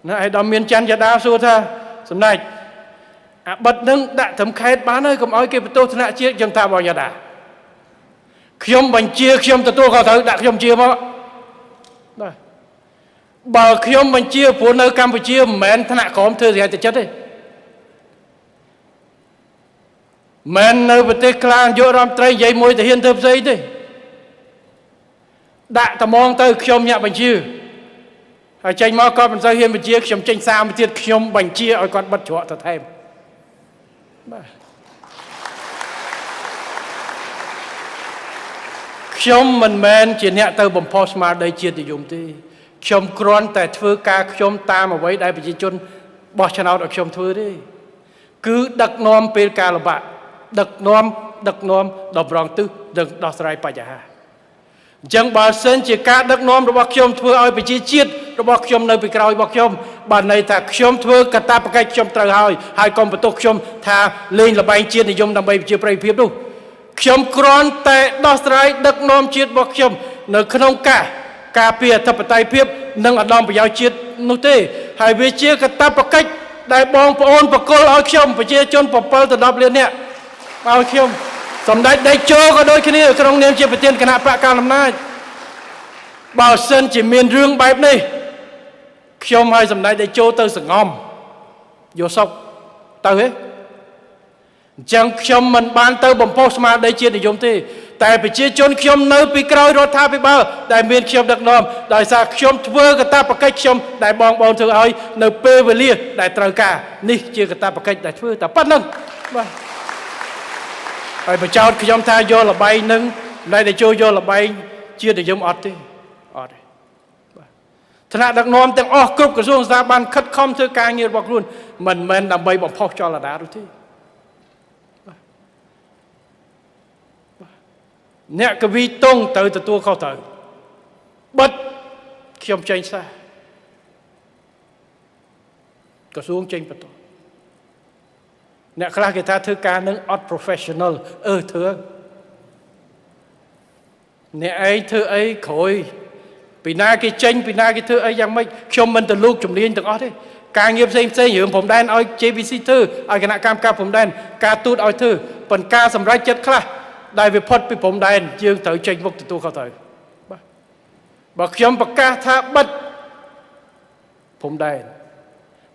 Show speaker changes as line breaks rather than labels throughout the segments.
ណាឯដល់មានច័ន្ទយ៉ាដាសួរថាសម្ដេចអាបិទនឹងដាក់ត្រឹមខេតបានហើយកុំឲ្យគេបន្ទោសថ្នាក់ជាតិខ្ញុំថាបងយ៉ាដាខ្ញុំបញ្ជាខ្ញុំទទួលខុសត្រូវដាក់ខ្ញុំជាមកបាទបើខ្ញុំបញ្ជាព្រោះនៅកម្ពុជាមិនមែនថ្នាក់ក្រមធ្វើស្រីតែចិត្តទេមិននៅប្រទេសខ្លះនាយករដ្ឋមន្ត្រីនិយាយមួយទៅហ៊ានធ្វើផ្សេងទេដាក់ត្មងទៅខ្ញុំញាក់បញ្ជាហើយចេញមកគាត់មិនសូវហ៊ានបញ្ជាខ្ញុំចេញសារមួយទៀតខ្ញុំបញ្ជាឲ្យគាត់បិទច្រកទៅថែមបាទខ្ញុំមិនមែនជាអ្នកទៅបំផុសស្មារតីជាតិនិយមទេខ្ញុំគ្រាន់តែធ្វើការខ្ញុំតាមអ្វីដែលប្រជាជនបោះឆ្នោតឲ្យខ្ញុំធ្វើទេគឺដឹកនាំពេលការលំបាកដឹកនាំដឹកនាំតម្រង់ទិសនិងដោះស្រាយបញ្ហាអញ្ចឹងបើសិនជាការដឹកនាំរបស់ខ្ញុំធ្វើឲ្យប្រជាជាតិរបស់ខ្ញុំនៅពីក្រោយរបស់ខ្ញុំបានន័យថាខ្ញុំធ្វើកាតព្វកិច្ចខ្ញុំត្រូវហើយហើយកុំបន្ទោសខ្ញុំថាលេងល្បែងជាតិនិយមដើម្បីប្រជាប្រិយភាពនោះខ្ញុំគ្រាន់តែដោះស្រាយដឹកនាំជាតិរបស់ខ្ញុំនៅក្នុងការការពារអធិបតេយ្យភាពនិងឧត្តមប្រយោជន៍ជាតិនោះទេហើយវាជាកាតព្វកិច្ចដែលបងប្អូនបកគលឲ្យខ្ញុំប្រជាជន7ទៅ10លាននាក់ឲ្យខ្ញុំសម្ដេចតេជោក៏ដូចគ្នាក្នុងនាមជាប្រធានគណៈបកកណ្ដាលអំណាចបើសិនជាមានរឿងបែបនេះខ្ញុំឲ្យសម្ដេចតេជោទៅសងំយកសុកទៅហេអញ្ចឹងខ្ញុំមិនបានទៅបំផុសស្មារតីជាតិនិយមទេតែប្រជាជនខ្ញុំនៅពីក្រោយរដ្ឋាភិបាលដែលមានខ្ញុំដឹកនាំដោយសារខ្ញុំធ្វើកាតព្វកិច្ចខ្ញុំដែលបងប្អូនធ្វើឲ្យនៅពេលវេលាដែលត្រូវការនេះជាកាតព្វកិច្ចដែលធ្វើតែប៉ុណ្្នឹងបាទហើយបញ្ចោតខ្ញុំថាយកលបែងនឹងដែលតែចូលយកលបែងជាតិនិយមអត់ទេអត់ទេបាទថ្នាក់ដឹកនាំទាំងអស់គ្រប់ក្រសួងស្ថាប័នខិតខំធ្វើការងាររបស់ខ្លួនមិនមែនដើម្បីបំផុសចលនានោះទេអ្នកកវីតុងត្រូវទទួលខុសត្រូវបិទខ្ញុំចេញសារក្រសួងចេញបន្តអ្នកខ្លះគេថាធ្វើការនឹងអត់ professional អឺធ្វើអ្នកឯងធ្វើអីក្រោយពីណាគេចេញពីណាគេធ្វើអីយ៉ាងម៉េចខ្ញុំមិនទៅលូកជំនាញទាំងអស់ទេការងារផ្សេងផ្សេងរឿងព្រំដែនឲ្យ JVC ធ្វើឲ្យគណៈកម្មការព្រំដែនការទូតឲ្យធ្វើប៉ុន្តែការសម្រេចចិត្តខ្លះដែលវាផុតពីព្រំដែនយើងត្រូវចេញមុខទទួលខុសត្រូវបាទបើខ្ញុំប្រកាសថាបិទព្រំដែន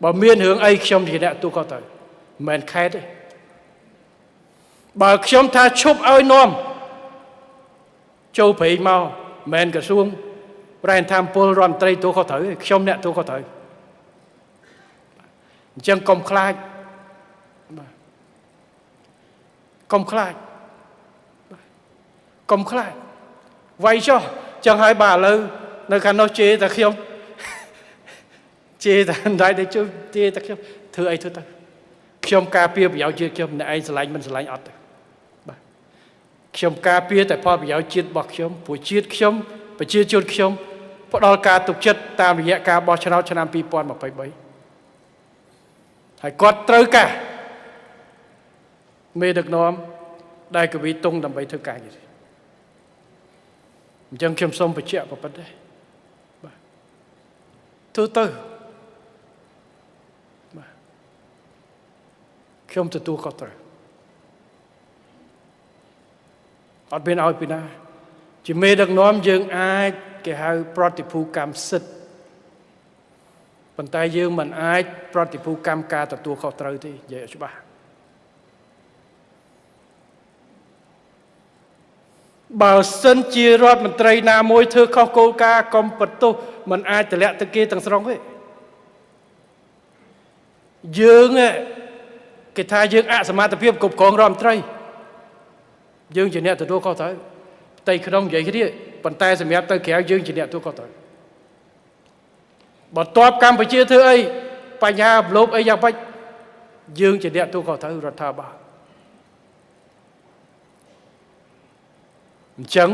បើមានរឿងអីខ្ញុំជាអ្នកទទួលខុសត្រូវមិនមែនខេតទេបើខ្ញុំថាឈប់ឲ្យនាំចូលព្រៃមកមិនមែនក្រសួងប្រែនធម្មពលរដ្ឋមន្ត្រីទទួលខុសត្រូវទេខ្ញុំអ្នកទទួលខុសត្រូវអញ្ចឹងកុំខ្លាចបាទកុំខ្លាចកុំខ្លាចវាយចុះចឹងហើយបាទឥឡូវនៅខាងនោះជេរតែខ្ញុំជេរតែមិនដែរទេជួយជេរតែខ្ញុំធ្វើអីធ្វើទៅខ្ញុំការពារប្រយោជន៍ជាតិខ្ញុំអ្នកឯងស្រឡាញ់មិនស្រឡាញ់អត់ទេបាទខ្ញុំការពារតែផលប្រយោជន៍ជាតិរបស់ខ្ញុំព្រោះជាតិខ្ញុំប្រជាជនខ្ញុំផ្ដល់ការទុកចិត្តតាមរយៈការបោះឆ្នោតឆ្នាំ2023ហើយគាត់ត្រូវការមេដឹកនាំដែលកវីតុងដើម្បីធ្វើការងារអញ្ចឹងខ្ញុំសូមបញ្ជាក់ប៉ុណ្ណេះបាទធ្វើទៅបាទខ្ញុំទទួលខុសត្រូវអត់មានឲ្យពីណាជាមេដឹកនាំយើងអាចគេហៅប្រតិភូកម្មសិទ្ធិប៉ុន្តែយើងមិនអាចប្រតិភូកម្មការទទួលខុសត្រូវទេនិយាយឲ្យច្បាស់បើសិនជារដ្ឋមន្ត្រីណាមួយធ្វើខុសគោលការណ៍កុំបន្ទោសមិនអាចតម្លាក់ទៅគេទាំងស្រុងទេយើងគេថាយើងអសមត្ថភាពគ្រប់គ្រងរដ្ឋមន្ត្រីយើងជាអ្នកទទួលខុសត្រូវផ្ទៃក្នុងនិយាយគ្នាប៉ុន្តែសម្រាប់ទៅក្រៅយើងជាអ្នកទទួលខុសត្រូវបន្ទាប់កម្ពុជាធ្វើអីបញ្ហាលោភអីយ៉ាងម៉េចយើងជាអ្នកទទួលខុសត្រូវរដ្ឋាភិបាលអញ្ចឹង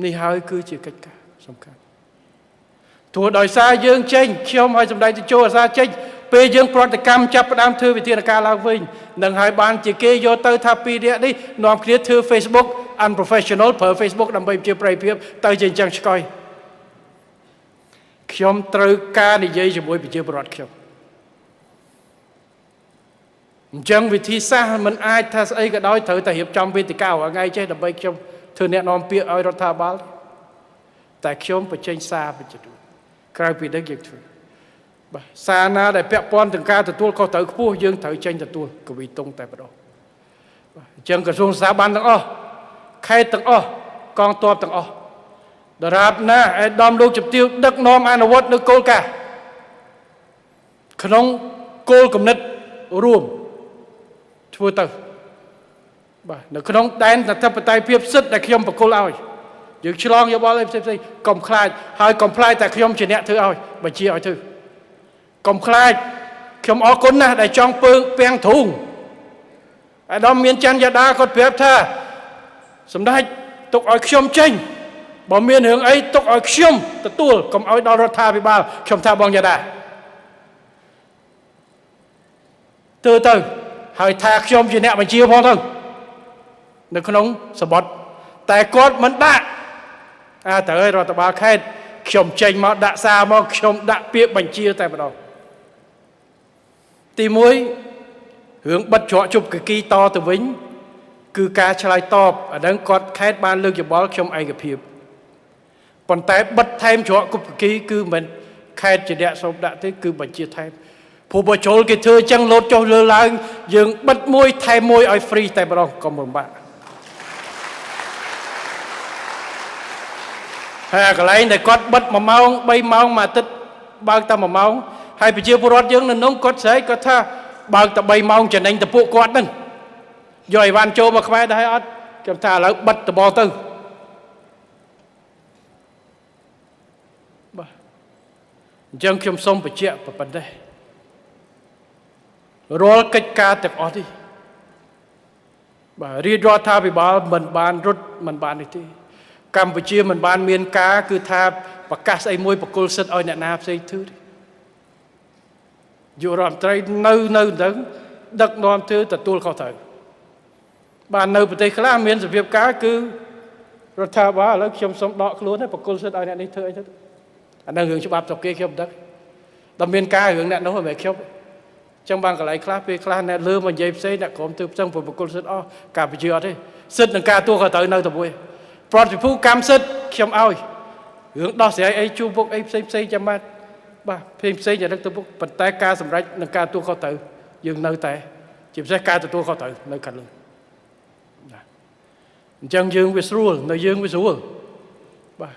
នេះហើយគឺជាកិច្ចការសំខាន់ទោះដោយសារយើងចេញខ្ញុំឲ្យសម្ដេចតេជោអាសាចេញពេលយើងប្រតិកម្មចាប់ផ្ដើមធ្វើវិធានការឡើងវិញនឹងហើយបានជាគេយកទៅថាពីរនាក់នេះនាំគ្នាធ្វើ Facebook unprofessional ប្រើ Facebook ដើម្បីជាប្រិយភាពទៅជាអញ្ចឹងឆ្កយ ខ្ញុំត្រូវការនិយាយជាមួយប្រជាពលរដ្ឋខ្ញុំអញ្ចឹងវិធីសាស្ត្រមិនអាចថាស្អីក៏ដោយត្រូវតែរៀបចំវេទិការាល់ថ្ងៃចេះដើម្បីខ្ញុំធ្វើអ្នកនាំពាក្យឲ្យរដ្ឋាភិបាលតែខ្ញុំបញ្ចេញសារប្រជាជនក្រៅពីនេះយើងធ្វើបាទសារណាដែលពាក់ព័ន្ធនឹងការទទួលខុសត្រូវខ្ពស់យើងត្រូវចេញទទួលកវីតុងតែម្ដងបាទអញ្ចឹងក្រសួងស្ថាប័នទាំងអស់ខេត្តទាំងអស់កងទ័ពទាំងអស់ដរាបណាឯកឧត្តមលោកជំទាវដឹកនាំអនុវត្តនៅគោលការណ៍ក្នុងគោលគំនិតរួមធ្វើទៅបាទនៅក្នុងដែនអធិបតេយ្យភាពសិទ្ធិដែលខ្ញុំប្រគល់ឲ្យយើងឆ្លងយោបល់អីផ្សេងៗកុំខ្លាចហើយកុំខ្លាចតែខ្ញុំជាអ្នកធ្វើឲ្យបញ្ជាឲ្យធ្វើកុំខ្លាចខ្ញុំអរគុណណាស់ដែលចង់ពើងពាំងទ្រូងអាដាមមានច័ន្ទយ៉ាដាគាត់ប្រាប់ថាសម្ដេចទុកឲ្យខ្ញុំចេញបើមានរឿងអីទុកឲ្យខ្ញុំទទួលកុំឲ្យដល់រដ្ឋាភិបាលខ្ញុំថាបងយ៉ាដាធ្វើទៅហើយថាខ្ញុំជាអ្នកបញ្ជាផងទៅនៅក្នុងសបុតតែគាត់មិនដាក់អាត្រូវឲ្យរដ្ឋបាលខេត្តខ្ញុំចេញមកដាក់សារមកខ្ញុំដាក់ពាក្យបញ្ជាតែម្ដងទី1រឿងបិទច្រកជប់កគីតទៅវិញគឺការឆ្លើយតបអានឹងគាត់ខេត្តបានលើកយោបល់ខ្ញុំឯកភាពប៉ុន្តែបិទថែមច្រកគប់កគីគឺមិនខេត្តជាអ្នកសូមដាក់ទេគឺបញ្ជាថែមព្រោះបើចូលគេធ្វើអញ្ចឹងលោតចុះលើឡើងយើងបិទមួយថែមមួយឲ្យ free តែម្ដងកុំលំបាកហើយកន្លែងដែលគាត់បិទ1ម៉ោង3ម៉ោងមួយអាទិត្យបើកតែ1ម៉ោងហើយប្រជាពលរដ្ឋយើងនៅនោះគាត់ស្រែកគាត់ថាបើកតែ3ម៉ោងចំណេញតែពួកគាត់ហ្នឹងយកអីវ៉ាន់ចូលមកខ្មែរដែរអត់ខ្ញុំថាឥឡូវបិទដបងទៅបាទអញ្ចឹងខ្ញុំសូមបញ្ជាក់ប៉ុណ្ណេះរាល់កិច្ចការទាំងអស់នេះបាទរាជរដ្ឋាភិបាលមិនបានរត់មិនបាននេះទេកម្ពុជាមិនបានមានការគឺថាប្រកាសស្អីមួយបកគលសិទ្ធឲ្យអ្នកណាផ្សេងធ្វើទេយុរដ្ឋមន្ត្រីនៅទៅដឹកនាំធ្វើទទួលខុសត្រូវបាទនៅប្រទេសខ្លះមានសភាពការគឺរដ្ឋាភិបាលឥឡូវខ្ញុំសូមដកខ្លួនបកគលសិទ្ធឲ្យអ្នកនេះធ្វើអីទៅអានឹងរឿងច្បាប់ស្រុកគេខ្ញុំមិនដឹងដល់មានការរឿងអ្នកនោះមិនមែនខ្ញុំចឹងបានកន្លែងខ្លះពេលខ្លះអ្នកលើមកនិយាយផ្សេងអ្នកក្រុមធ្វើផ្សេងបកគលសិទ្ធអស់កម្ពុជាអត់ទេសិទ្ធនឹងការទទួលខុសត្រូវនៅតែមួយប្រតិភូកម្មសិទ្ធខ្ញុំឲ្យរឿងដោះស្រាយអីជួពុកអីផ្សេងផ្សេងចាំបាទបាទផ្សេងផ្សេងយ៉ាងនេះទៅពុកប៉ុន្តែការសម្រេចនឹងការទទួលខុសត្រូវយើងនៅតែជាពិសេសការទទួលខុសត្រូវនៅខាងលើណាអញ្ចឹងយើងវាស្រួលនៅយើងវាស្រួលបាទ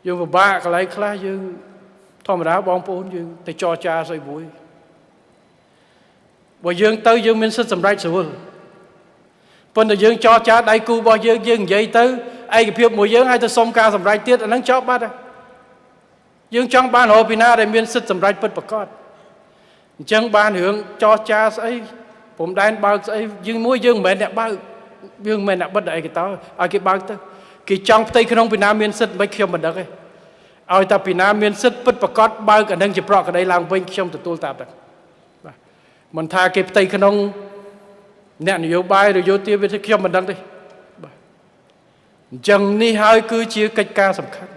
យើងពិបាកកន្លែងខ្លះយើងធម្មតាបងប្អូនយើងទៅចរចាស្អីមួយបើយើងទៅយើងមានសិទ្ធិសម្រេចស្រួលប៉ុន្តែយើងចរចាដៃគូរបស់យើងយើងនិយាយទៅឯកភាពមួយយើងឲ្យទៅសុំការសម្រេចទៀតអាហ្នឹងចប់បាត់ហើយយើងចង់បានរកពីណាដែលមានសិទ្ធិសម្រេចពិតប្រាកដអញ្ចឹងបានរឿងចរចាស្អីព្រំដែនបើកស្អីយើងមួយយើងមិនមែនអ្នកបើកយើងមិនមែនអ្នកបិទឯកតោឲ្យគេបើកទៅគេចង់ផ្ទៃក្នុងពីណាមានសិទ្ធិមិនខ្ញុំមិនដឹងទេឲ្យតែពីណាមានសិទ្ធិពិតប្រាកដបើកអានឹងជាប្រកក្តីឡើងវិញខ្ញុំទទួលតាមទៅបាទមិនថាគេផ្ទៃក្នុងអ្នកនយោបាយឬយោធាវិទ្យាខ្ញុំមិនដឹងទេបាទអញ្ចឹងនេះហើយគឺជាកិច្ចការសំខាន់